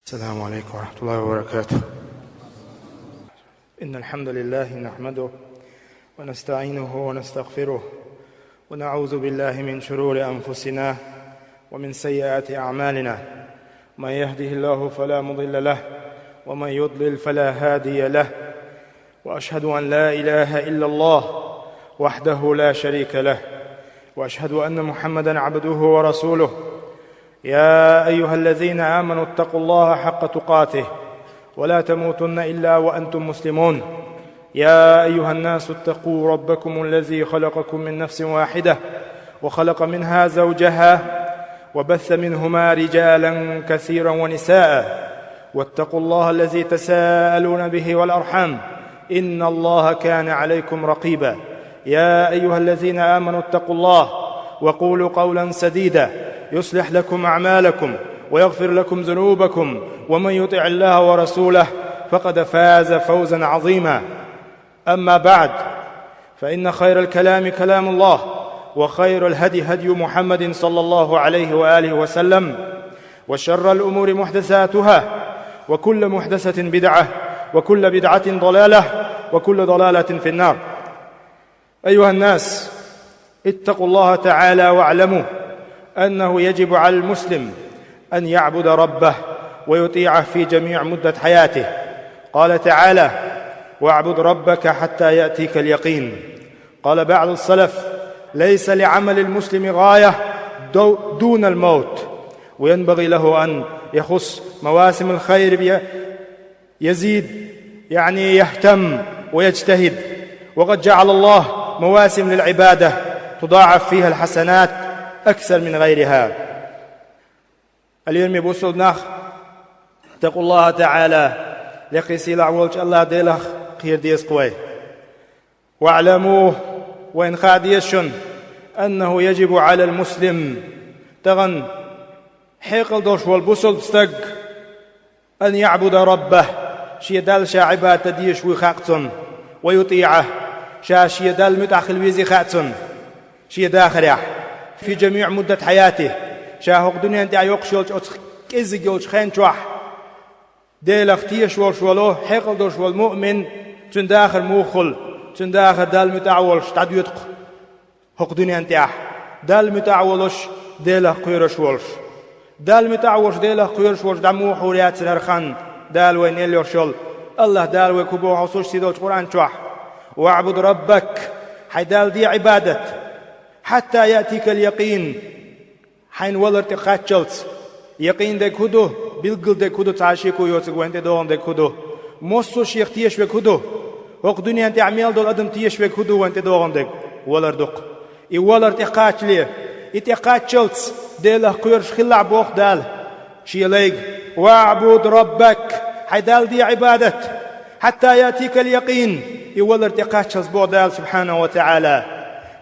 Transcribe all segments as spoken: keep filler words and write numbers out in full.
السلام عليكم ورحمة الله وبركاته. إن الحمد لله نحمده ونستعينه ونستغفره، ونعوذ بالله من شرور أنفسنا ومن سيئات أعمالنا. من يهده الله فلا مضل له، ومن يضلل فلا هادي له. وأشهد أن لا إله إلا الله وحده لا شريك له، وأشهد أن محمدا عبده ورسوله. يا أيها الذين آمنوا اتقوا الله حق تقاته ولا تموتن إلا وأنتم مسلمون. يا أيها الناس اتقوا ربكم الذي خلقكم من نفس واحدة وخلق منها زوجها وبث منهما رجالا كثيرا ونساء، واتقوا الله الذي تساءلون به والأرحام، إن الله كان عليكم رقيبا. يا أيها الذين آمنوا اتقوا الله وقولوا قولا سديدا يصلح لكم أعمالكم ويغفر لكم ذنوبكم، ومن يطع الله ورسوله فقد فاز فوزا عظيما. أما بعد، فإن خير الكلام كلام الله، وخير الهدي هدي محمد صلى الله عليه وآله وسلم، وشر الأمور محدثاتها، وكل محدثة بدعة، وكل بدعة ضلالة، وكل ضلالة في النار. أيها الناس، اتقوا الله تعالى واعلموا أنه يجب على المسلم أن يعبد ربه ويطيعه في جميع مدة حياته. قال تعالى: "واعبد ربك حتى يأتيك اليقين". قال بعض السلف: "ليس لعمل المسلم غاية دو-، دون الموت، وينبغي له أن يخص مواسم الخير بي-، يزيد، يعني يهتم ويجتهد، وقد جعل الله مواسم للعبادة تضاعف فيها الحسنات أكثر من غيرها". Хьалераме бусалба нах, اتقوا الله تعالى, лекхий сийлахь волчу АллахӀ Делах кхера деза-кх вай. واعلموا, вайна хаа деза шуна, أنه يجب على المسلم, тахана хьекъал долуш волу бусалба стаг, أن يعبد ربه, шен Далла ша Ӏибадат дан дезаш вуй хаьа цунна, ويطيعه, ша шен Далла муьтӀахь хила везий хаьа цунна шен дахарехь, في جميع مدة حياته, ша хӀокху дуьнен тӀехь йоккхуш йолчу оцу кӀеззиг йолчу хен чохь. Делах тешаш волуш волу, хьекъал долуш волу муъмин, цуьнан дахар муха хуьлу, цуьнан дахар Далла муьтӀахь а волуш дӀадоьду-кх хӀокху дуьнен тӀехь, Далла муьтӀахь а волуш, Делах кхоьруш волуш. Далла муьтӀахь а волуш, Делах кхоьруш волуш дӀа муха хьур яцара хӀара хан, Дала вайна елла йолуш йолу. АллахӀ Дала вайга хӀун боху хьо сушсий долчу Къуръан чохь: «واعبد ربك», хьайн Далла де Ӏибадат, «حتى يأتيك اليقين», хьайна валар тӀе кхаччалц. Якъин дерг хӀун ду? Билггал дерг хӀун ду? Цхьа а шеко йоцург вайна тӀедогӀун дерг хӀун ду? Массо а шех тешаш верг хӀун ду? ХӀокху дуьнен тӀехь мел долу адам тешаш верг хӀун ду вайна тӀедогӀун дерг? Валар ду-кх. И валар тӀе кхаччале, и тӀе кхаччалц Делах кхоьруш хилалахь боху Дала Шен лайга: «واعبد ربك», хьайн Далла де Ӏибадат, «حتى يأتيك اليقين», и валар тӀе кхаччалц боху Дала سبحانه وتعالى.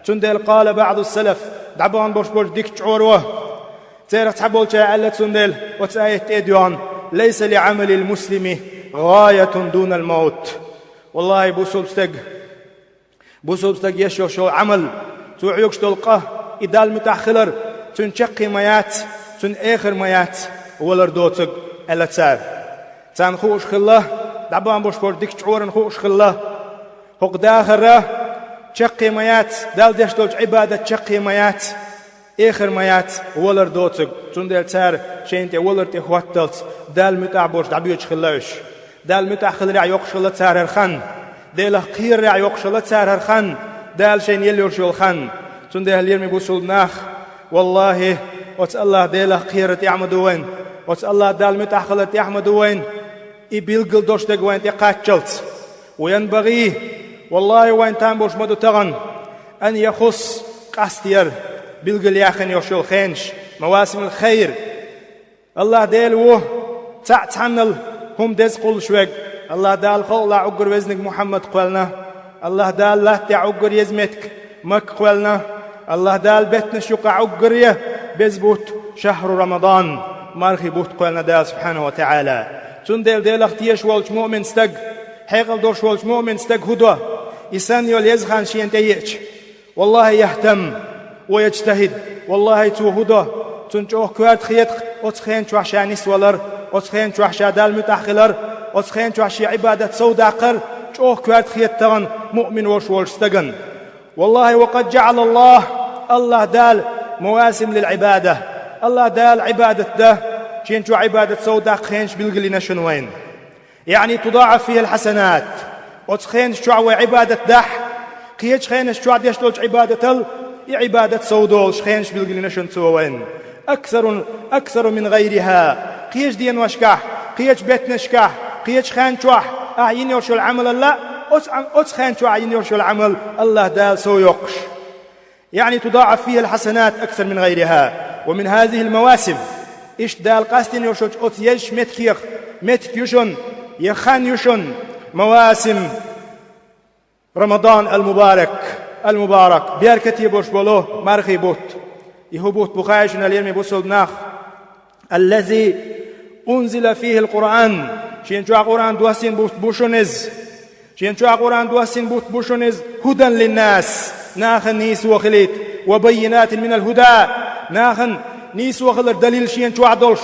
Цундела قال بعض السلف, дӀабахана болуш болчу дикачу чкъоро, церах цхьаболчара аьлла цундела оцу аят тӀе а доьгӀна: «ليس لعمل المسلم غاية دون الموت». Валлахьи, бусалба стаг, бусалба стаг еш йолуш йолу Ӏамал, цо хьоьгуш долу къа, и Далла муьтӀахь хилар, цуьнан чаккхе ма яц, цуьнан эхар ма яц, валар доцург, аьлла цара. Царна хууш хилла, дӀабахана болуш болчу дикачу чкъоран хууш хилла, хӀокху дахаран чаккхе ма яц, Далла деш долчу Ӏибадат чаккхе ма яц, эхар ма яц, валар доцург. Цундела цара шайна тӀе валар тӀе хӀотталц, Далла муьтӀахь болуш дӀабоьдуш хилла уьш. Далла муьтӀахь хиларехь йоккхуш хилла цара хӀара хан. Делах кхерарехь йоккхуш хилла цара хӀара хан, Дала шайна елла йолуш йолу хан. Цундела, лераме бусалба нах, валлахьи, оцу АллахӀ Делах кхерар тӀехь ма ду вайна, оцу АллахӀ Далла муьтӀахь хилар тӀехь ма ду вайна, и билггал долуш дерг вайна тӀе кхаччалц. Вайн багӀий, валлахьи, вайн там болуш ма ду тахана, أن يخص, къастор, билггал яьхна йолуш йолу хенаш, مواسم الخير. АллахӀ Дела ву цхьаъ цхьаннал хӀума деза кхуллуш верг. АллахӀ Дала халкъалахь уггар везниг Мухьаммад кхоьллина. АллахӀ Дала латта тӀехь уггар еза меттиг Макка кхоьллина. АллахӀ Дала беттанаш юкъахь уггаре беза бутт шахьру Рамадан, мархи бутт кхоьллина Дала سبحانه وتعالى. Цундела Делах тешаш волчу муъмин стаг, хьекъал долуш волчу муъмин стаг хӀун до? И санна йолу еза хан шена тӀееъча, валлахьи, يهتم ويجتهد, валлахьи, цо хӀун до? Цунна чӀогӀа коьрта хета-кх оцу хен чохь ша нисвалар, Оцу хенан чохь ша Далла муьтӀахь хилар, оцу хенан чохь шен Ӏибадат совдаккхар чӀогӀа коьрта хета тахана муъмин волуш волчу стагана. Валлахьи, ва къад жаӀала Аллахь, Аллахь Дала, мавасим лил Ӏибада, Аллахь Дала Ӏибадат дан, шен чохь Ӏибадат совдаккха хенаш билгалйина шуна вайна. Яъни, тудаӀаф фихил хьасанат. Оцу хенаш чохь вай Ӏибадат дахь, кхечу хенаш чохь деш долчу Ӏибадатал, и Ӏибадат совдолуш хенаш билгалйина шуна Цо вайна. Аксарун, аксару мин гӀайриха. Кхечу деношкахь, кхечу беттанашкахь, кхечу хенан чохь ахь йина йолуш йолу Ӏамалалла, оцу Ӏам-, оцу хенан чохь ахь йина йолуш йолу Ӏамал Аллахь Дала сов йоккхуш. Яъни, тудаӀаф фихил хьасанат аксар мин гӀайриха. Ва мин хазихил мавасим. Иштта Дала къастийна йолуш йолчу оцу езачу меттигех меттиг ю шуна, я хан ю шуна, мавасим Рамадан ал-мубарак, ал-мубарак, беркате болуш болу мархий бутт. И хӀун бутт бу хаий шуна, лераме бусалба нах? Аллази унзила фихил Къуръан, шен чохь Къуръан доссийна бутт бу шуна иза. Шен чохь Къуръан доссийна бутт бу шуна иза, хӀудан линнас, нахана нийсо хилийта, ва баййинатин минал хӀуда, нахана нийсо хилар далил шен чохь долуш.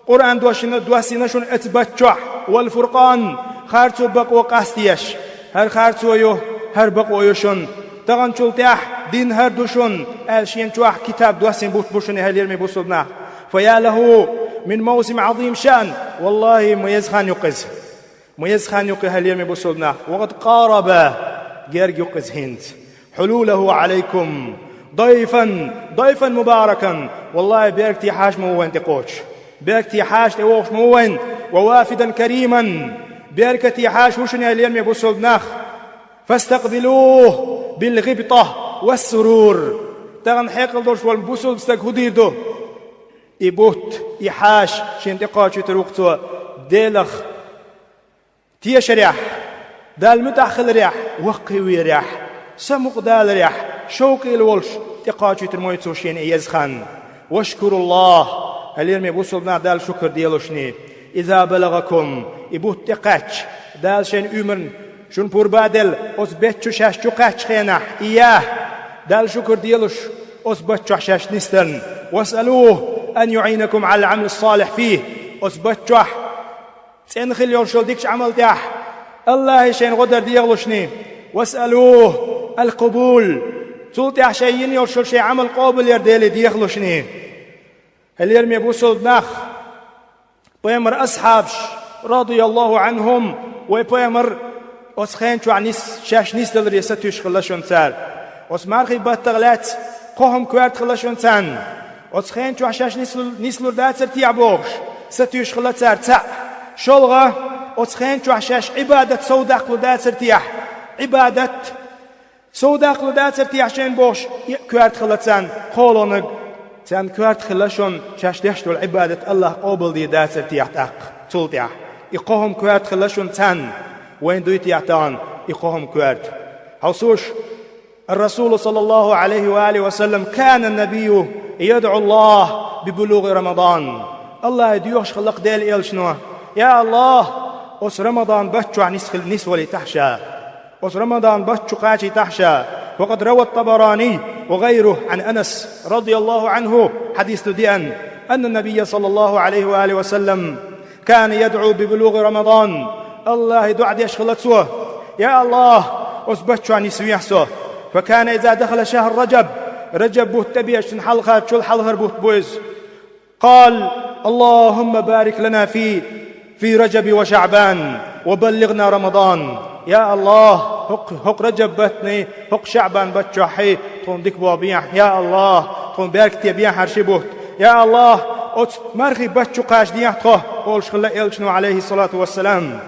Къуръан доссийна, доссийна шуна оцу бутт чохь, вал фуркъан, харцо бакъо къастадеш, хӀара харцо ю, хӀара бакъо ю шуна. Таханчул тӀаьхьа дин хӀара ду шуна, аьлла шен чохь китаб доссийна бутт бу шуна, хӀай лераме бусалба нах. Фа я лахӀу мин мавсим Ӏазим шаън, валлахьи, ма еза хан ю-кх иза. Ма еза хан ю-кх, хӀай лераме бусалба нах. Ва къад къараба, герга ю-кх иза хӀинца. ХӀулулахӀу Ӏалайкум дайфан, дайфан мубаракан. Валлахьи, беркате хьаша ма ву вайна тӀекхочуш. Беркате хьаша тӀевогӀуш ма ву вайна. Ва вафидан кариман. Беркате хьаша ву шуна, хӀай лераме бусалба нах. ФастакъбилухӀу бил гӀибтӀа вас сурур. Тахана хьекъал долуш волу бусалба стаг хӀун дийр ду? И бутт, и хьаша шена тӀекхачийтар ву-кх цо Делах тешарехь, Далла муьтӀахь хиларехь, ваккхий верехь, самукъадаларехь, шовкъийла волуш тӀекхачийтар ма ю цо шена и еза хан. ВашкуруллахӀ, хӀай лераме бусалба нах, Далла шукар делушний. Иза балагӀакум, и бутт тӀекхаьчча, Дала шайна уьймарна шуна пурба а делла, оцу бетта чу шаьш чу кхаьччу хенахь, и яхь, Далла шукар делуш, оцу бутт чохь шаьш нисдарна. ВасъалухӀу ан юӀинакум Ӏалал Ӏамали ссалихь фихӀ, оцу бутт чохь цӀена хила йолуш йолу дикачу Ӏамал тӀехь Аллахье шайна гӀо дар дехалушний. ВасъалухӀу ал-къубул, цул тӀаьхьа шайн йина йолуш йолу шайн Ӏамал къобал яр Деле дехалушний. ХӀай лераме бусалба нах, пайхамар асхьабаш, радияллахӀу ӀанхӀум, вай пайхамар оцу хенан чохь нис-, шаьш нисдаларе сатуьйсуш хилла шуна цара. Оцу мархий баттах лаьцна кхо хӀума коьрта хилла шуна царна. Оцу хенан чохь шаьш нислур-, нислур дацара техьа бохуш, сатуьйсуш хилла цара цхьаъ. ШолгӀа, оцу хенан чохь шаьш Ӏибадат совдаккхалур дацара техьа. Ӏибадат совдаккхалур дацара техьа шайна бохуш, и а коьрта хилла царна, кхоалгӀаниг, царна коьрта хилла шуна шаьш деш долу Ӏибадат Аллахь къобалдийр дацара техьа тӀаккха, цул тӀаьхьа. И кхо хӀума коьрта хилла шуна царна, вайна дуй техьа тахана и кхо хӀума коьрта. Хьовсуш, ар-Расулу, саллаллахӀу ӀалайхӀи ва алихӀи ва саллам, кана ан-набийю ядӀу АллахӀ би булугӀи Рамадан. Аллахье доьхуш хилла-кх Делан элчано: «Я Аллахь, оцу Рамадан бутт чохь нис-, нисвалийтахь ша». Оцу Рамадан бутт чу кхачийтахь ша. Ва къад рава ат-ТӀабараний ва гӀайрухӀу Ӏан Анас, радияллахӀу ӀанхӀу, хьадис ду деана, анна ан-набийя, саллаллахӀу ӀалайхӀи ва алихӀи ва саллам, кана ядӀу би булугӀи Рамадан. Аллахье доӀа деш хилла цо: «Я Аллахь, оцу бутт чохь нисвехьа со». Фа кана иза дахала шахӀру Раджаб, Раджаб бутт тӀебеача цунна хьалхарчул хьалхара бутт бу иза. Къала: «АллахӀумма барик лана фи, фи Раджаби ва ШаӀбан, ва баллигӀна Рамадан». Я Аллахь, хӀокху, хӀокху Раджаб баттахьий, хӀокху ШаӀбан бутт чохьхьий тхуна дика болх бехьа. Я Аллахь, тхуна беркате бехьа хӀара ши бутт. Я Аллахь, оцу мархий бутт чу кхачадехьа тхо, олуш хилла элчано, ӀалайхӀиссалату вассалам.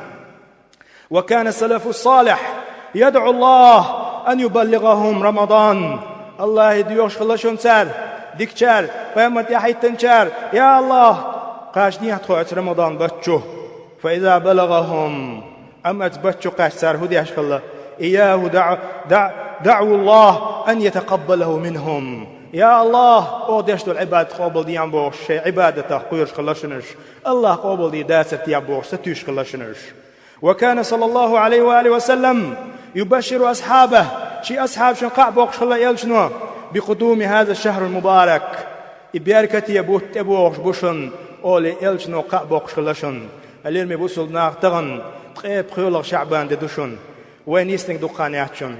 «Ва кана салафу салихь ядӀу АллахӀ ан юбаллигӀахӀум Рамадан». Аллахье доьхуш хилла шуна цара, дикачара, пайхамар тӀаьхьахӀиттинчара: «Я Аллахь, кхачадехьа тхо оцу Рамадан бутт чу». Фа иза балагӀахӀум, амма оцу бутт чу кхаьчча цара хӀун деш хилла? «ИйяхӀу даӀ-, даӀ-, даӀу АллахӀ ан ятакъаббалахӀу минхӀум». Я Аллахь, оха деш долу Ӏибадат къобалдехьа бохуш, шайн Ӏибадатах кхоьруш хилла шуна уьш. Аллахь къобалдийр дацара техьа бохуш, сатуьйсуш хилла шуна уьш. Ва кана, саллаллахӀу ӀалайхӀи ва алихӀи ва саллам, юбашширу асхьабахӀ, шен асхьабашна кхаъ боккхуш хилла элчано, би къудуми хӀаза шахӀрул мубарак, и беркате бутт тӀебогӀуш бу шуна, олий, элчано кхаъ боккхуш хилла шуна. Лераме бусулба нах, тахана ткъе пхоьалгӀа ШаӀбан де ду шуна. Вайна йисниг дукха хан яц шуна.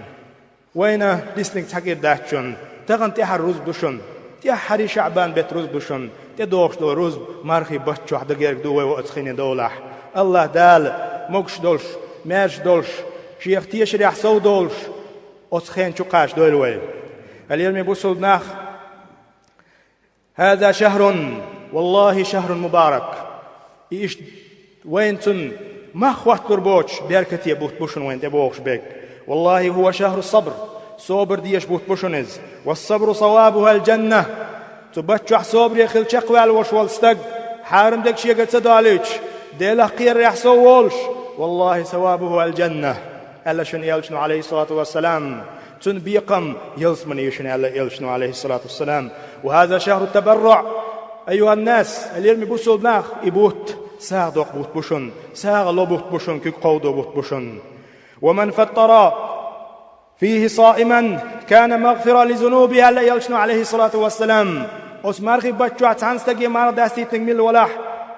Вайна дисниг цхьа кӀира дац шуна. Тахана тӀаьхьара рузба ду шуна. ТӀаьххьарий ШаӀбан бетта рузба ду шуна. ТӀедогӀуш дола рузба мархий бутт чохь дан герга ду вай оцу хине довлахь. АллахӀ Дала могуш долуш, маьрша долуш, Шех тешарехь сов долуш, оцу хен чу кхачадойла вай. Лераме бусулба нах, هذا شهر، والله شهر مبارك. И иштта вайна цунна мах хӀотталур боцуш беркате бутт бу шуна вайна тӀебогӀуш берг. والله هو شهر الصبر. Собар дезаш бутт бу шуна иза. والصبر ثوابها الجنة. Цу бутт чохь собаре хилла чекхваьлла волуш волу стаг, хьарам дерг шегара ца долуьйтуш, Делах кхерарехь сов волуш, والله ثوابه الجنة. Аьлла шуна элчано, عليه الصلاة والسلام, цуьнан бекхам ялсамани ю шуна, аьлла элчано, عليه الصلاة والسلام. وهذا شهر التبرع. أيها الناس, лераме бусулба нах, и бутт сагӀа доккху бутт бу шуна, сагӀа ло бутт бу шуна, куьг кховдо бутт бу шуна. ومن فطر فيه صائما كان مغفرا لذنوبه, аьлла элчано, عليه الصلاة والسلام. Оцу мархий бутт чохь цхьана стаге марха дастийтинарг милла валахь,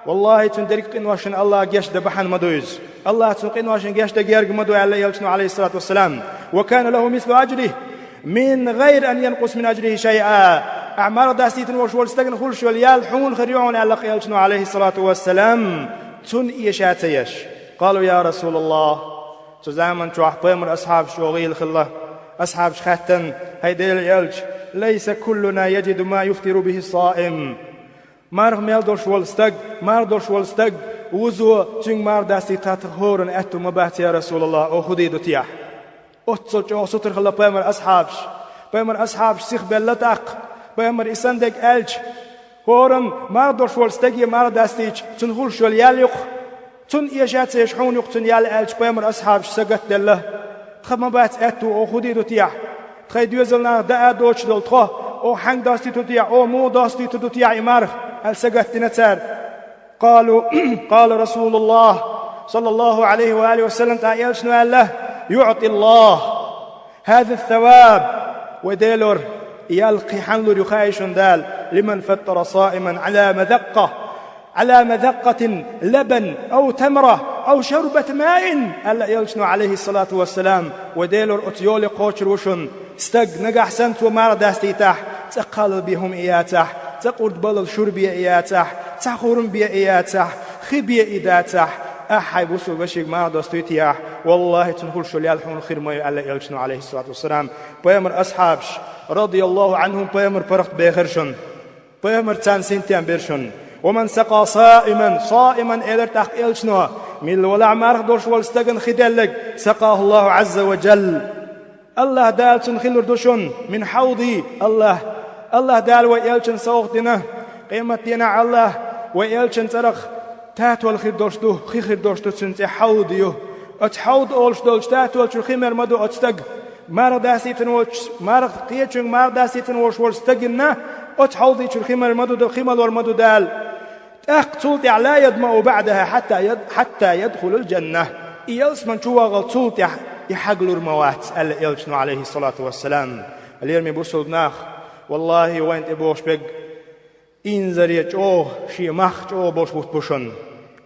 валлахӀи, цуьнан дерриг къиношна АллахӀа гечдан бахьана ма ду иза. АллахӀа цуьнан къиношна гечдан герга ма ду, аьлла элчано, عليه الصلاة والسلام. وكان له مثل أجره من غير أن ينقص من أجره شيئا. Ахь марха дастийтина волуш волчу стагана хуьлуш йолу ял хьуна хир ю хьуна, аьлла элчано, عليه الصلاة والسلام, цунна эша ца еш. قالوا: يا رسول الله. Цу заман чохь пайхамар асхьабаш чӀогӀа гӀийла хилла. Асхьабаш хаьттина: «ХӀай Делан элча, ليس كلنا يجد ما يفطر به الصائم». Марха мел долуш волу стаг, марха долуш волу стаг, вузо цуьнга марха дастийта тхан хӀоранна аьтту ма бац, я Расулаллах, оха хӀун дийр ду техьа? Оццул чӀогӀа сутара хилла пайхамар асхьабаш. Пайхамар асхьабаш сихбелла тӀаккха. Пайхамар и санна дерг аьлча, хӀоранна марха долуш волу стаге марха дастийча, цунна хуьлуш йолу ял юкъа, цунна эша ца еш хьуна юкъа цуьнан ял аьлча, пайхамар асхьабаш сагатделла: «Тхан ма бац аьтту, оха хӀун дийр ду техьа? Тхайн доьзал наха даа доцуш долу тхо, оха хьаьнга достуьйтур ду техьа, оха муха достуьйтур ду техьа и марха?» аьлла сагатдина цара. قالوا، قال رسول الله صلى الله عليه وآله وسلم, тӀаккха элчано аьлла: «يعطي الله هذا الثواب». Вай Делора, и ял кхин хьанна лур ю хаий шуна Дала: «لمن فطر صائما على مذقة، على مذقة لبن أو تمرة أو شربة ماء», аьлла элчано, عليه الصلاة والسلام. Вай Делора, оцу йоле кхочур ву шуна стаг, нагахь санна цо марха дастийтахь, цӀа кхалла бен хӀума и яцахь, цӀа къурд баллал шура бен и яцахь, цхьа хурма бен и яцахь, хи бен и дацахь, ахь хьайн бусулба вешига марха достуьйту техьа, валлахӀи, цунна хуьлуш йолу ял хьуна хир ма ю, аьлла элчано, عليه الصلاة والسلام. Пайхамар асхьабаш, رضي الله عنهم, пайхамар паргӀатбехира шуна. Пайхамар царна синтем бира шуна. «ومن سقى صائما», صائما элира тӀаккха элчано, милла валахь марха долуш волу стагана хи делларг, «سقاه الله عز وجل». АллахӀ Дала цунна хи лур ду шуна, «من حوضي», АллахӀ, АллахӀ Дала вай элчанна совгӀат дина, къематдийнахь АллахӀ вай элчанна цӀарах татол хир долуш ду, хи хир долуш ду, цуьнан цӀе хьавда ю. Оцу хьавда олуш долчу татол чуьра хи мер ма ду оцу стага. Марха дастийтина волчу, марха, кхечуьнга марха дастийтина волуш волчу стагана оцу хьавда чуьра хи мер ма ду, хи малор ма ду Дала. ТӀаккха цул тӀаьхьа «لا يظمأ بعدها حتى يد-، حتى يدخل الجنة». И ялсамани чу вагӀал цул тӀаьхьа и хьаглур ма вац, аьлла элчано, عليه الصلاة والسلام. Лераме бусулба нах, валлахӀи, вайна тӀебогӀуш берг инзаре чӀогӀа, шен мах чӀогӀа болуш бутт бу шуна.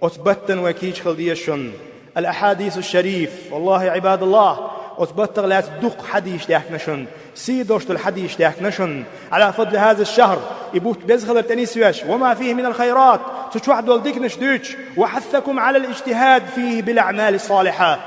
Оцу баттана вай кийча хила деза шуна. الأحاديث الشريف، والله عباد الله, оцу баттах лаьцна дукха хьадисаш даьхкина шуна, сий долуш долу хьадисаш даьхкина шуна. على فضل هذا الشهر, и бутт беза хилар тӀе нисвеш, وما فيه من الخيرات, цу чохь долу диканаш дуьйцуш, وحثكم على الاجتهاد فيه بالأعمال الصالحة.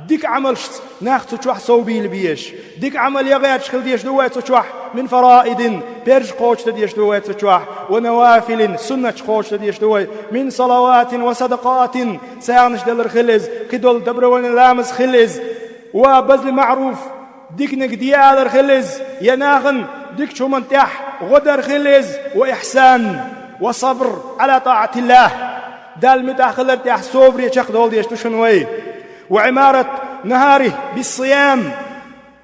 Дика Ӏамалшца нах цу чохь совбийла безаш. Дика Ӏамал ян гӀерташ хила дезаш ду вай цу чохь, من فرائض, парзаш кхочушдан дезаш ду вай цу чохь, ونوافل, суннаташ кхочушдан дезаш ду вай, من صلوات وصدقات, сагӀанаш далар хила иза, кхидолу добровольный ламаз хила иза, وبذل معروف, диканиг де алар хила иза, я нахана дикачу хӀуманна тӀехь гӀо дар хила иза, وإحسان وصبر على طاعة الله, Далла муьтӀахь хилар тӀехь собаре чекхдала дезаш ду шуна вай. وعمارة نهاره بالصيام,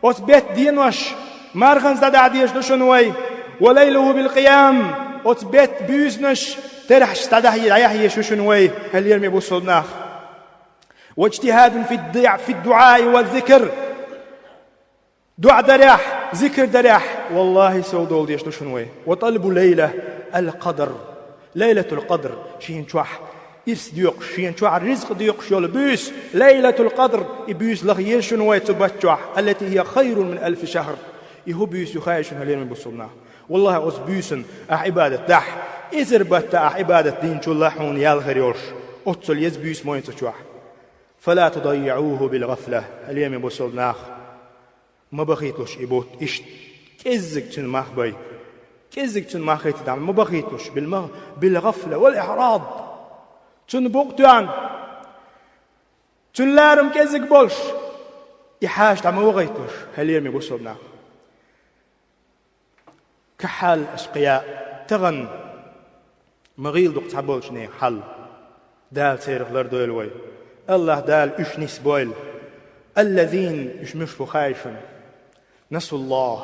оцу бетта денош марханца дӀадахьа дезаш ду шуна вай. وليله بالقيام, оцу бетта буьйсанаш терахьашца дӀадахьа, дӀаяхьа езаш ю шуна вай, хьалераме бусулба нах. واجتهاد في الدع-، في الدعاء والذكر. ДуӀа дарехь, зикр дарехь, валлахӀи, сов дола дезаш ду шуна вай. وطلب ليلة القدر. Лайлатул-Къадр шена чохь ирс доькъуш, шена чохь ризкъ доькъуш йолу буьйса, Лайлатул-Къадр, и буьйса лаха еза шуна вай цу бутт чохь, التي هي خير من ألف شهر. И хӀун буьйса ю хаий шуна, хьалеме бусулба нах? Валлахьи, оцу буьйсанна ахь Ӏибадат дахь, эзар баттахь ахь Ӏибадат динчул а хьуна ял хир йолуш, оццул еза буьйса ма ю цу чохь. فلا تضيعوه بالغفلة, хьалеме бусулба нах. Ма бахийталаш и бутт, иштта кӀеззиг цуьнан мах бай. КӀеззиг цуьнан мах хийтадахь, ма бахийталаш, билма-, билгӀафла вал иӀрад. Цунна букъ тоьхна, цуьнан ларам кӀеззиг болуш, и хьаша дӀа ма вахийталаш, хьалеме бусулба нах. Кахьал аша кхия, тахана ма гӀийла ду-кх цхьаболчу нехан хьал. Дала церах лардойла вай. АллахӀ Дала уьш нисбойла. الذين, уьш муьш бу хаий шуна? نسوا الله,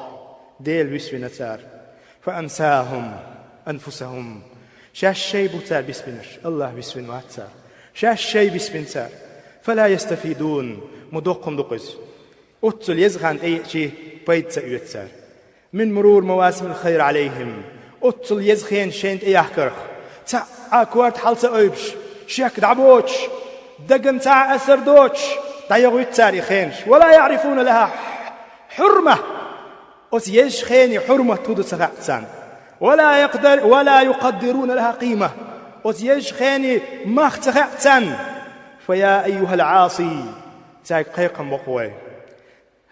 Дела висвина цара. فأنساهم أنفسهم. Шаьш шай бу цара бисбинарш, АллахӀ висвина вац цара. Шаьш шай бисбина цара. فلا يستفيدون, ма доккха хӀума ду-кх иза. Оццул еза хан тӀееъчий пайда ца оьцу цара. من مرور مواسم الخير عليهم. Оццул еза хенаш шайна тӀеяхкарх, цхьа а корта хьал ца ойбуш, шек дӀабоцуш, дагна цхьа а асар доцуш, дӀайохуьйту цара и хенаш. ولا يعرفون لها حرمة. Оцу езачу хенийн хьурмат хӀун ду ца хаьа царна. ولا يقدر-، ولا يقدرون لها قيمة. Оцу езачу хенийн мах ца хаьа царна. فيا أيها العاصي, цаьрга кхайкхам бо-кх вай.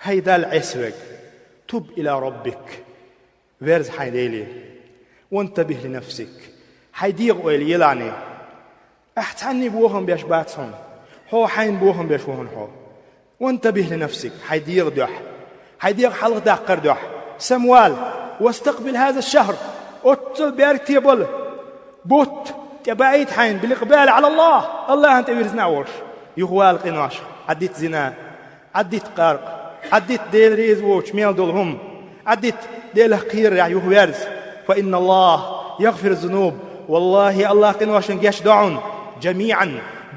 ХӀай Далла Ӏеса верг, تب إلى ربك, верза хьайн Деле. وانتبه لنفسك, хьайн дегӀан ойла елахь. Ахь цхьанне бохам беш бац хьуна, хьо хьайна бохам беш ву хьуна хьо. وانتبه لنفسك, хьайн дегӀан дуьхьа, хьайн дегӀ хьалха даккхар дуьхьа самавала. واستقبل هذا الشهر, оццул беркате болу бутт тӀебаийта хьайна, بالإقبال على الله, АллахӀана тӀе вирзина а волуш. Юхавала къинош, Ӏаддита зина, Ӏаддита къаркъа, Ӏаддита Дела реза воцуш мел долу хӀума, Ӏаддита Делах кхерарехь юхаверза. فإن الله يغفر الذنوب, валлахӀи, АллахӀа къиношна гечдо хьуна, جميعا,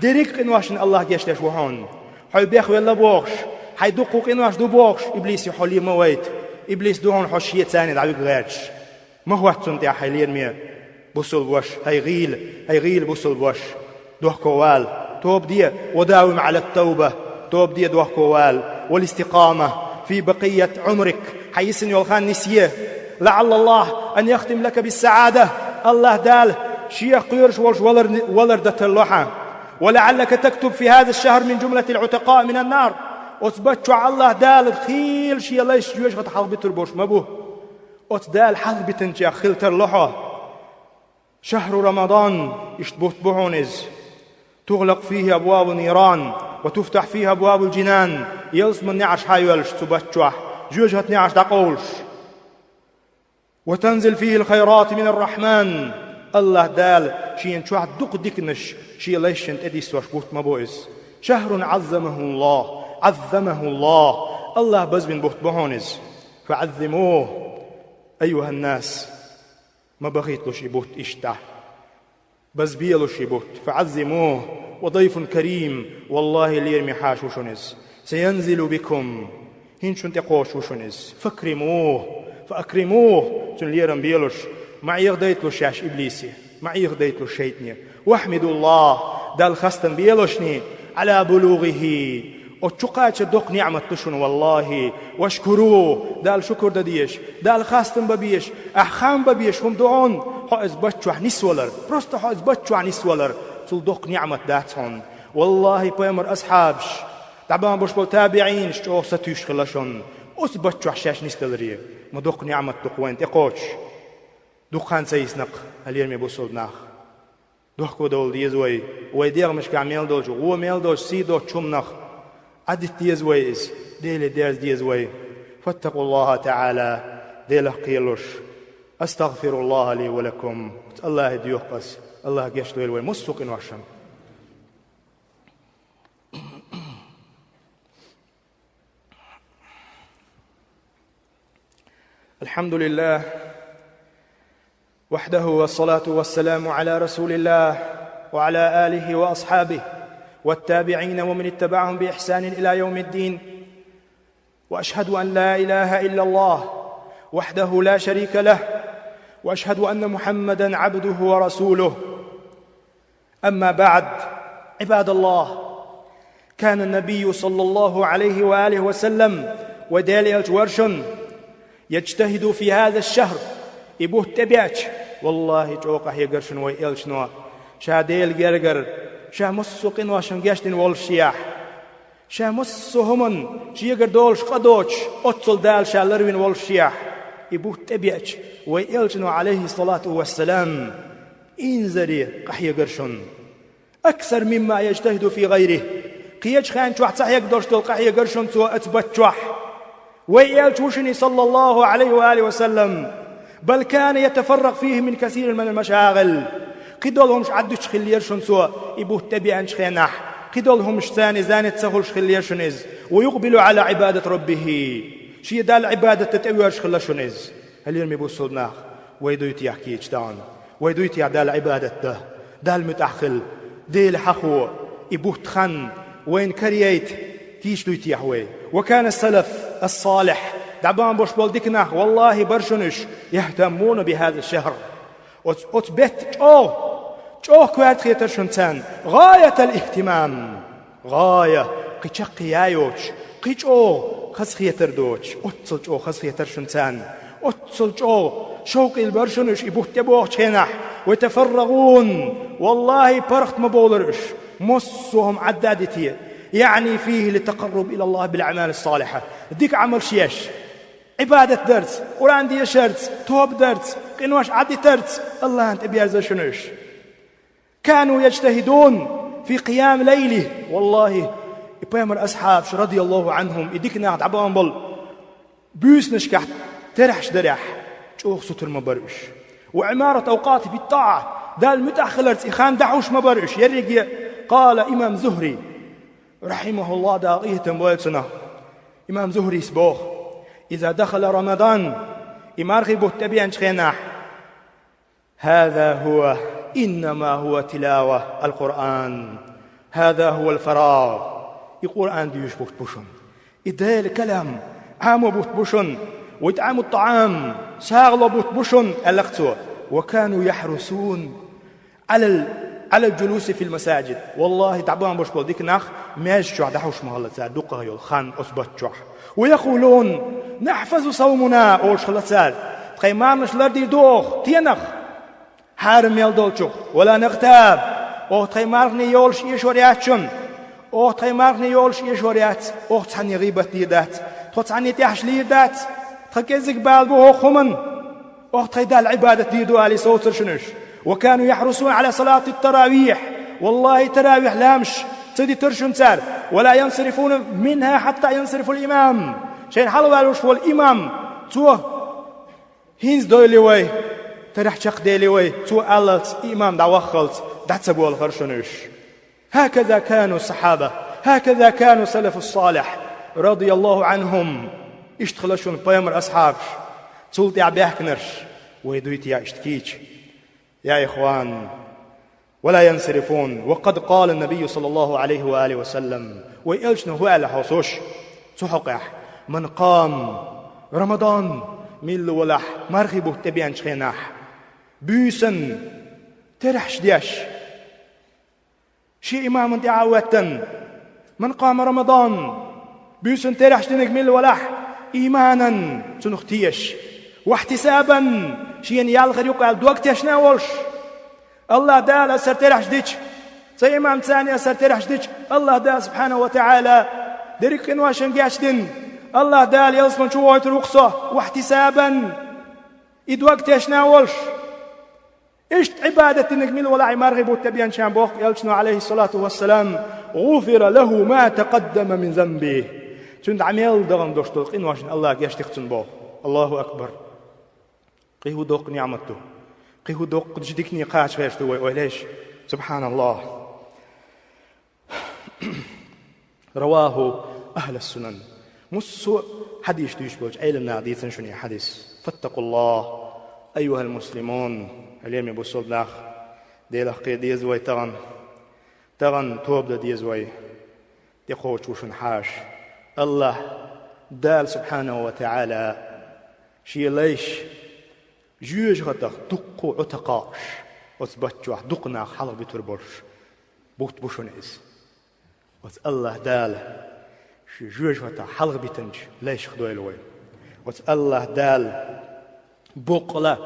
дерриг а къиношна АллахӀа гечдеш ву хьуна. Хьо бехвелла бохуш, хьайн дуккха къинош ду бохуш, иблисе хьо ле ма вайта. Иблис ду хьуна хьо шеца дӀавига гӀерташ. Ма хӀотта цунна тӀехь, хьай лераме бусулба ваша, хьай гӀийла, хьай гӀийла бусулба ваша. Дохковала, тоба де, وداوم على التوبة, тоба де, дохковала, والاستقامة في بقية عمرك, хьан йисина йолу хан нисъе. لعل الله أن يختم لك بالسعادة, АллахӀ Дала Шех кхоьруш волуш валар, валар дан тарло хьан. ولعلك تكتب في هذا الشهر من جملة العتقاء من النار. Оцу бутт чохь АллахӀ Дала хийла Шен лайшна жоьжахатех хьалхабитур болуш ма бу. Оцу Дала хьалхабитинчех хила тарло хьо. شهر رمضان, иштта бутт бу хьуна иза. تغلق فيه أبواب النيران وتفتح فيه أبواب الجنان. Ялсаманин неӀарш хьайоьллуш цу бутт чохь, жоьжахатин неӀарш дӀакъовлуш. وتنزل فيه الخيرات من الرحمن. АллахӀ Дала Шена чохь дукха диканаш Шен лайшна тӀедиссош бутт ма бу иза. شهر عظمه الله، عظمه الله. АллахӀа базбина бутт бу хьуна иза. فعظموه أيها الناس. Ма бахийталаш и бутт иштта. Базбелаш и бутт. فعظموه وضيف كريم. ВаллахӀи, лераме хьаша ву шуна иза. سينزل بكم. ХӀинца шуна тӀекхочуш ву шуна иза. فاكرموه، فاكرموه. Цуьнан лерам белаш. Ма Ӏехадайталаш шаьш иблисе. Ма Ӏехадайталаш шайтане. واحمدوا الله. Далла хастам белашний. على بلوغه. Оцу чу кхачар доккха ниӀмат ду шуна, валлахӀи. واشكروه. Далла шукур дан дезаш, Далла хастам бан безаш, ахь хам бан безаш хӀума ду хьуна, хьо иза бутт чохь нисвалар. Просто хьо иза бутт чохь нисвалар, цул доккха ниӀмат дац хьуна. ВаллахӀи, пайхамаран асхьабаш, дӀабахана болуш болу табиӀинаш чӀогӀа сатуьйсуш хилла шуна оцу бутт чохь шаьш нисдаларе. Ма доккха ниӀмат ду-кх вайна тӀекхочуш. Дукха хан ца йисна-кх, хьалеме бусулба нах. Дохко довла деза вай, вай дегӀмашкахь мел долчу, вон мел долчу, сий доцучу хӀуманах Ӏадита деза вай иза, Деле дерза деза вай. فاتقوا الله تعالى, Делах кхералаш. أستغفر الله لي ولكم. АллахӀе доьху ас, АллахӀа гечдойла вай массо а къиношна. الحمد لله وحده، والصلاة والسلام على رسول الله وعلى آله وأصحابه والتابعين ومن اتبعهم بإحسان إلى يوم الدين. وأشهد أن لا إله إلا الله وحده لا شريك له، وأشهد أن محمدا عبده ورسوله. أما بعد، عباد الله، كان النبي صلى الله عليه وآله وسلم, вай Даьла Элча вар шуна, يجتهد في هذا الشهر, и бутт тӀебеача, валлахӀи, чӀогӀа къахьегар шуна вай Элчано, ша Даьла гергара, ша массо а къиношна гечдина воллушехь, ша массо а хӀуманна шегара долуш къа доцуш, оццул Дала ша ларвина воллушехь, и бутт тӀебеача, вай Элчано, عليه الصلاة والسلام, инзаре къахьегар шуна. أكثر مما يجتهد في غيره. Кхечу хенна чохь ца хьегдолуш долу къахьегар шуна цо оцу бутт чохь. Вай Элча ву шуна, صلى الله عليه وآله وسلم, بل كان يتفرغ فيه من كثير من المشاغل. Кхидолу хӀумнаш Ӏаддуьтуш хиллера шуна цо, и бутт тӀебеанчу хенахь, кхидолу хӀумнашца и занят ца хуьлуш хиллера шуна иза. ويقبل على عبادة ربه. Шен Далла Ӏибадатна тӀевоьжуш хилла шуна иза. Хьалераме бусулба нах, вай дуй техьа кийча тахана? Вай дуй техьа Далла Ӏибадат дан, Далла муьтӀахь хила, Дела хьахо, и бутт хан вайна карайта кийча дуй техьа вай? وكان السلف الصالح, дӀабахана болуш болу дика нах, валлахӀи, бар шуна уьш, يهتمون بهذا الشهر. Оцу, оцу бетта чӀогӀа, чӀогӀа коьрта хетара шуна царна, غاية الاهتمام. ГӀая, кхин чаккхе я йоцуш, кхин чӀогӀа хазахетар доцуш, оццул чӀогӀа хазахетар шуна царна, оццул чӀогӀа шовкъ бара шуна уьш и бутт тӀебогӀучу хенахь, ويتفرغون, валлахӀи, паргӀат ма бовлура уьш, массо а хӀума Ӏадда а дите, يعني فيه للتقرب إلى الله بالأعمال الصالحة, дика Ӏамалш еш, Ӏибадат дарца, Къуръан дешарца, тоба дарца, къинош Ӏадитарца АллахӀна тӀеберза шуна уьш. كانوا يجتهدون في قيام ليله. ВаллахӀи, и пайхамар асхьабаш, رضي الله عنهم, и дика нах дӀабахана болу буьйсанашкахь терахьаш дарехь, чӀогӀа сутара ма бара уьш. وعمارة أوقاته بالطاعة, Далла муьтӀахь хиларца и хан дӀахьуш ма бара уьш ерриге. قال имам Зухри, رحمه الله, Дала къинхетам бойла цунах, имам Зухрис боху: إذا دخل رمضان, и мархи бутт тӀебеанчу хенахь, هذا هو، إنما هو تلاوة القرآن، هذا هو الفراغ. И Къуръан доьшуш бутт бу шуна. И Делан калам Ӏамо бутт бу шуна. وإطعام الطعام, сагӀа ло бутт бу шуна, аьлла-кх цо. وكانوا يحرصون على ال-، على الجلوس في المساجد. ВаллахӀи, дӀабахана болуш болу дика нах маьждиг чохь дӀахьуш ма хилла цара дукхах йолу хан оцу бутт чохь. ويقولون: نحفظ صومنا, олуш хилла цара. Тхайн мархнаш лардийр ду оха, тенах? Хьарам мел долчух. ولا نغتاب, оха тхайн мархне йолуш эшор яц шуна. Оха тхайн мархне йолуш эшор яц, оха цхьанне гӀийбат дийр дац, тхо цхьанне тӀаьхьаш лийр дац, тхан кӀеззиг бала бу хӀокху хӀуманна. Оха тхайн Далла Ӏибадат дийр ду, алий, совцура шуна уьш. وكانوا يحرصون على صلاة التراويح. ВаллахӀи, таравихь ламазаш ца дитура шуна цара. ولا ينصرفون منها حتى ينصرف الإمام. Шайна хьалаваьллуш волу имам, цо хӀинца дойли вай, тарахь чекхдели вай, цо аллалц, имам дӀаваххалц дӀа ца болхура шуна уьш. هكذا كانوا الصحابة، هكذا كانوا سلف الصالح، رضي الله عنهم. Иштта хилла шуна пайхамар асхьабаш, цул тӀаьхьа баьхкинарш. Вай дуй техьа иштта кийча? يا إخوان، ولا ينصرفون. وقد قال النبي صلى الله عليه وآله وسلم. Вай Элчано хӀун аьлла хьовсуш цу хьокъехь: من قام رمضان, милла валахь мархи бутт тӀебеанчу хенахь, буьйсанна терахьаш деш, шен имамна тӀаьхьа а хӀоьттина, من قام رمضان, буьйсанна терахьаш динарг милла валахь, إيمانا, цунах тешаш, واحتسابا, шена ял хир ю-кх аьлла дог тешна а волуш, АллахӀ Дала ас хӀара терахьаш дича, цу имамца а ас хӀара терахьаш дича, АллахӀ Дала, субхьанаху ва таӀала, дерриг къиношна гечдина, АллахӀ Дала ялсамани чу вохуьйтур ву-кх со, واحتسابا, и дог тешна а волуш. Иштта Ӏибадат динарг милла валахь, и мархи бутт тӀебеанчарна, боху Элчано, عليه الصلاة والسلام: غفر له ما تقدم من ذنبه. Цуьнан дӀа мел дахана долуш долу къиношна АллахӀа гечди-кх цунна, боху. АллахӀу акбар! Кхин хӀун доккха ниӀмат ду? Кхин хӀун доккхачу дикане кхача гӀерташ ду вай, ойла ейша? СубхьаналлахӀ! رواه أهل السنن. Массо а хьадисаш дуьйцуш болчу Ӏеламнаха дийцина шуна и хьадис. فاتقوا الله أيها المسلمون. Хьалераме бусулба нах, Делах кхера деза вай тахана. Тахана тоба дан деза вай. ТӀекхочуш ву шуна хьаша. АллахӀ Дала, субхьанаху ва таӀала, шен лайш Жоьжахатах дуккха Ӏу тӀакхаьчаш, оцу бутт чохь дукха нах хьалхабитур болуш бутт бу шуна иза. Оцу АллахӀ Дала шен жоьжахатах хьалхабитинчу лайшах дойла вай. Оцу АллахӀ Дала боккъала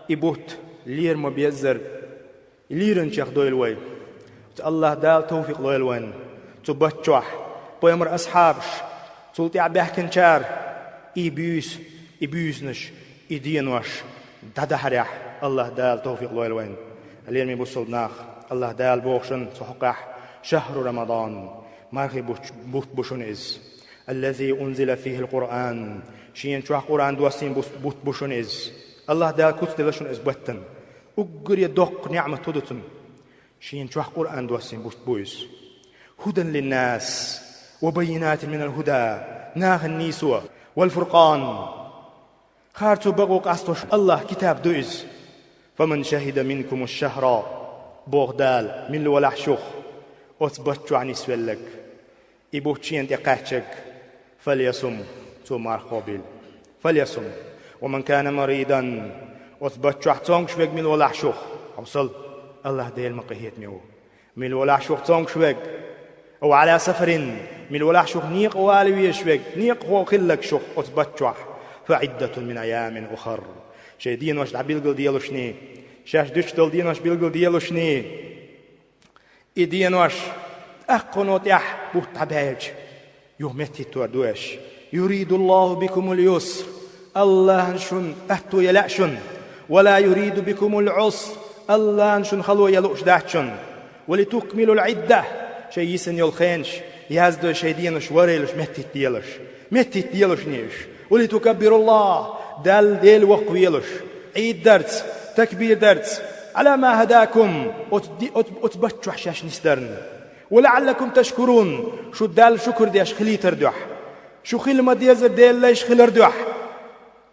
и бутт лера ма-беззара лийринчех дойла вай. Оцу АллахӀ Дала тавфикъ лойла вайна. Цу бутт чохь пайхамар асхьабаш, цул тӀаьхьа баьхкинчара и буьйса, и буьйсанаш, и денош дӀадахьарехь АллахӀ Дала тавфикъ лойла вайна. Лераме бусалба нах, АллахӀ Дала боху шуна цу хьокъехь: «Шахьру Рамадан, мархи бутт, бутт бу шуна иза. Аллази унзила фихил Къуръан, шена чохь Къуръан доссийна бус-, бутт бу шуна иза». АллахӀ Дала куц делла шуна иза баттана. Уггаре доккха неӀмат хӀун ду цунна? Шена чохь Къуръан доссийна бутт бу иза. «Хьудан линнас ва баййинатин минал хьуда», нахана нийсо, «вал фуркъан», харцо, бакъо къастош АллахӀан китаб ду иза. «Фаман шахида минкумуш шахьра», боху Дала, мила валахь шух оцу бутт чохь нисвелларг, и бутт шена тӀе кхаьчнарг, «фальясум», цо марха кхобийла. «Фальясум». «Ва ман кана маридан», оцу бутт чохь цомгуш верг мила валахь шух, хьовсал, АллахӀ Дела ма къинхетаме ву. Мила валахь шух цомгуш верг, «ау Ӏала сафарин», мила валахь шух некъа вала везаш верг, некъахо хилларг шух оцу бутт чохь, «фа Ӏиддатун мин айямин ухар». Шайн денош дӀабилгалделушний, шаьш дуьтуш долу денош билгалделушний, и денош тӀаккха кхунна тӀехь бутт дӀабаьлча, юха меттахӀиттор ду аша. «Юридуллаху бикумул юср», АллахӀан шуна аьтто ян лаьа шуна. «Ва ла юриду бикумул Ӏуср», АллахӀан шуна хало ян лууш дац шуна. «Ва литукмилул Ӏидда», шайн йисина йолу хенаш яздой шайн денош варийлуш меттахӀиттаделаш. МеттахӀиттаделушний уьш. «Ва литукаббируллах», Далла Дела воккхавелаш, Ӏийд дарца, такбир дарца, «Ӏала ма хьадакум», оцу ди-, оцу, оцу бутт чохь шаьш нисдарна. «Ва лаӀаллакум ташкурун», шу Далла шукур деш хилийтар дуьхьа. Шу хила ма-деззара Делан лайш хилар дуьхьа.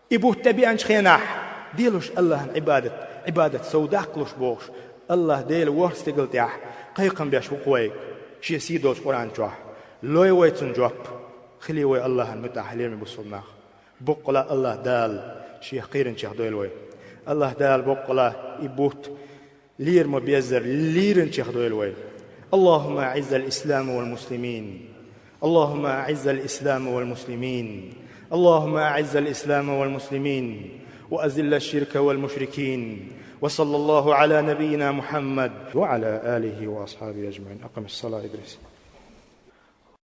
И бутт тӀебеанчу хенахь, делуш АллахӀан Ӏибадат, Ӏибадат сов даккхалуш бохуш, АллахӀ Дела ворхӀ стигала тӀехь кхайкхам беш ву-кх вайга Шен сий долчу Къуръан чохь. Лой вай цунна жоп, хили вай АллахӀан муьтӀахь, лераме бусалба нах. Боккъала АллахӀ Дала Шех кхийринчех дойла вай. АллахӀ Дала боккъала и бутт лера ма-беззара лийринчех дойла вай. اللهم أعز الإسلام والمسلمين. اللهم أعز الإسلام والمسلمين. اللهم أعز الإسلام والمسلمين. وأذل الشرك والمشركين. وصلى الله على نبينا محمد وعلى آله وأصحابه أجمعين. أقم الصلاة إدريس.